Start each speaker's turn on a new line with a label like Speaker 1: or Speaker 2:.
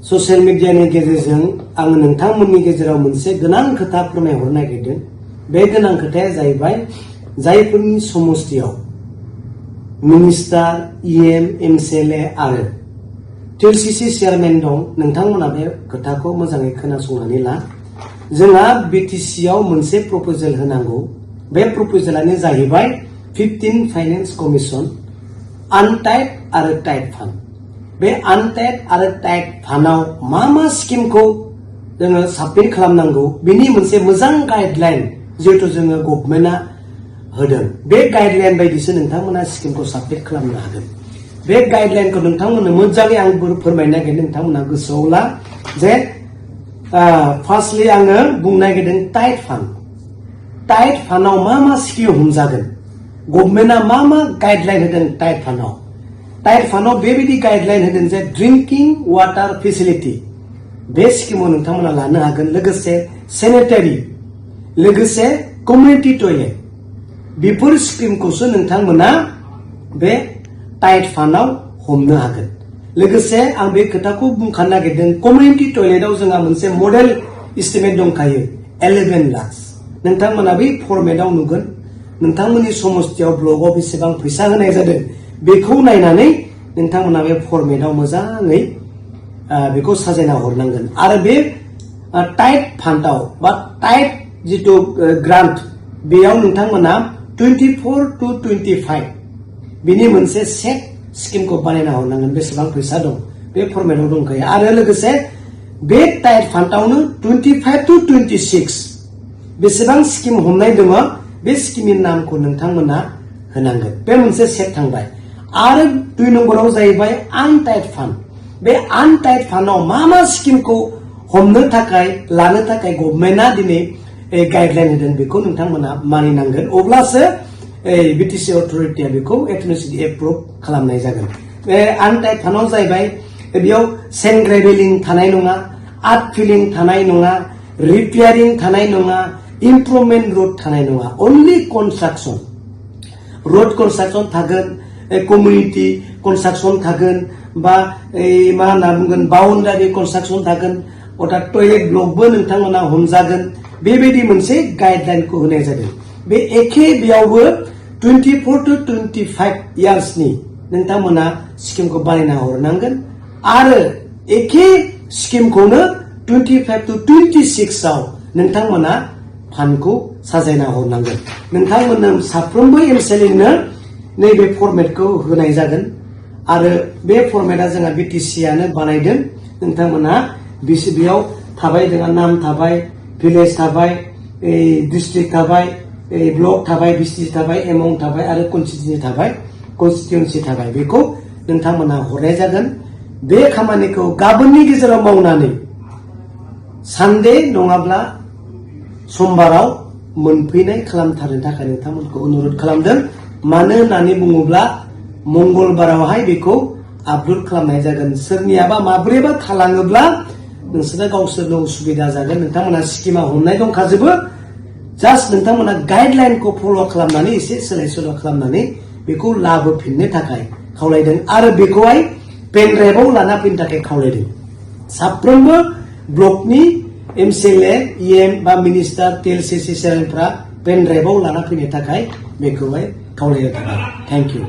Speaker 1: Social मिडियानि गेजेरजों आं नोंथांमोननि गेजेराव मोनसे गोनां खोथा फोरमायहरनो नागिरदों। बे गोनां खोथाया जाहैबाय जायफोरनि समस्तियाव मिनिस्टार, इएम, एमसिएलए आरो टिएलसिसि चेयारमेन दं, नोंथांमोना बे खोथाखौ मोजाङै खोनासंनानै ला। जोंहा बिटिसिआव मोनसे प्रपोजाल होनांगौ। बे प्रपोजालानो जाहैबाय 15 फाइनेन्स कमिसन, आनटाइड आरो टाइड फान्ड। बे आनटाइड आरो टाइड फान्डआव मा स्किमखौ जोङो साबमिट खालामनांगौ बिनि मोनसे मोजां गाइडलाइन जिहेतु जोङो गभर्नमेन्टआ होदों। बे गाइडलाइन बायदिसो नोंथांमोना स्किमखौ साबमिट खालामनो हागोन। बे गाइडलाइनखौ नोंथांमोननो मोजाङै आं फोरमायनो नागिरदों, नोंथांमोना गोसोआव ला जे फार्स्टलि आङो बुंनो नागिरदों टाइड फान्ड। टाइड फान्डआव मा स्किम हमजागोन, गभर्नमेन्टआ मा गाइडलाइन होदों टाइड फान्डआव। टाइड फान्डआव बेबायदि गाइडलाइन होदों जे ड्रिंकिं वाटार फेसिलिटि बे स्किमाव नोंथांमोना लानो हागोन, लोगोसे सेनेटारि, लोगोसे कमिउनिटि टयलेट। बेफोर स्किमखौसो नोंथांमोना बे टाइड फान्डआव हमनो हागोन। लोगोसे आं बे खोथाखौ बुंखानो नागिरदों, कमिउनिटि टयलेटआव जोंहा मोनसे मडेल एस्टिमेट दंखायो 11 लाख। नोंथांमोना बै फरमेटआव नुगोन नोंथांमोननि समस्तियाव ब्लकआव बेसेबां फैसा होनाय जादों बेखौ नायनानै नोंथांमोना बे फरमेटआव मोजाङै बेखौ साजायना हरनांगोन। आरो बे टाइड फान्डआव बा टाइड जितु ग्रान्ट बेयाव नोंथांमोना 24 to 25 बिनि मोनसे सेट स्किमखौ बानायना हरनांगोन। बेसेबां फैसा दं बे फरमेटआव दंखायो। आरो लोगोसे बे टाइड फान्डआवनो 25 to 26 बेसेबां स्किम हमनाय दङ बे स्किमनि नामखौ नोंथांमोना होनांगोन। बे मोनसे सेट थांबाय। आरो 2 नम्बराव जाहैबाय आनटाइड फान्ड। बे आनटाइड फान्डआव मा स्किमखौ हमनो थाखाय लानो थाखाय गभर्नमेन्टआ दिनै गाइडलाइन होदों बेखौ नोंथांमोना मानिनांगोन। अब्लासो बिटिसि अथरिटिया बेखौ एटमिनिस्ट्रेटिभ एप्रुभ खालामनाय जागोन। बे आनटाइड फान्डआव जाहैबाय बेयाव सेन्ड ग्रेभेलिं थानाय नङा, आर्ट फिलिं थानाय नङा, रिपेयारिं थानाय नङा, इमप्रुभमेन्ट रोड थानाय नङा। अनलि कनस्ट्राक्सन, रोड कनस्ट्राक्सन थागोन, कमिउनिटि कनस्ट्राक्सन थागोन, बा मा होनना बुंगोन बाउन्डारि कनस्ट्राक्सन थागोन, अर्थात टयलेट ब्लकबो नोंथांमोना हमजागोन। बेबायदि मोनसे गाइडलाइनखौ होनाय जादों। बे एखे बेयावबो 24 to 25 इयार्सनि नोंथांमोना स्किमखौ बानायना हरनांगोन। आरो एखे स्किमखौनो 25 to 26 आव नोंथांमोना फान्डखौ साजायना हरनांगोन। नोंथांमोननो साफ्रोमबो एमसिएलएनो नैबे फरमेटखौ होनाय जागोन। आरो बे फरमेटआ जोंहा बिटिसिआनो बानायदों। नोंथांमोना बेयाव थाबाय, जोंहा नाम थाबाय, भिलेज थाबाय, डिस्ट्रिक्ट थाबाय, ब्लक थाबाय, डिस्ट्रिक्ट थाबाय, एमाउन्ट थाबाय आरो कनस्टिटिउन्सि थाबाय। बेखौ नोंथांमोना हरनाय जागोन। बे खामानिखौ गाबोननि गेजेराव मावनानै सानडे नङाब्ला समबाराव मोनफैनाय खालामथारनो थाखाय नोंथांमोनखौ अनुरद खालामदों। मानो होननानै बुङोब्ला मंगलबारावहाय बेखौ आपल'ड खालामनाय जागोन। सोरनियाबा माब्रैबा थालाङोब्ला नोंसोरना गावसोरनो उसुबिदा जागोन। नोंथांमोना स्किमा हमनाय दंखाजोबो, जास्ट नोंथांमोना गाइडलाइनखौ फल' खालामनानै एसे सोलाय सोल' खालामनानै बेखौ लाबोफिननो थाखाय खावलायदों। आरो बेखौहाय पेन ड्राइभआव लाना फैनो थाखाय खावलायदों। साफ्रोमबो ब्लकनि एमसिएलए, इएम बा मिनिस्टार, टिएलसिसि चेयारमेनफ्रा पेन ड्राइभआव लाना फैनो थाखाय बेखौहाय खावलायनो थाखाय थेंक इउ।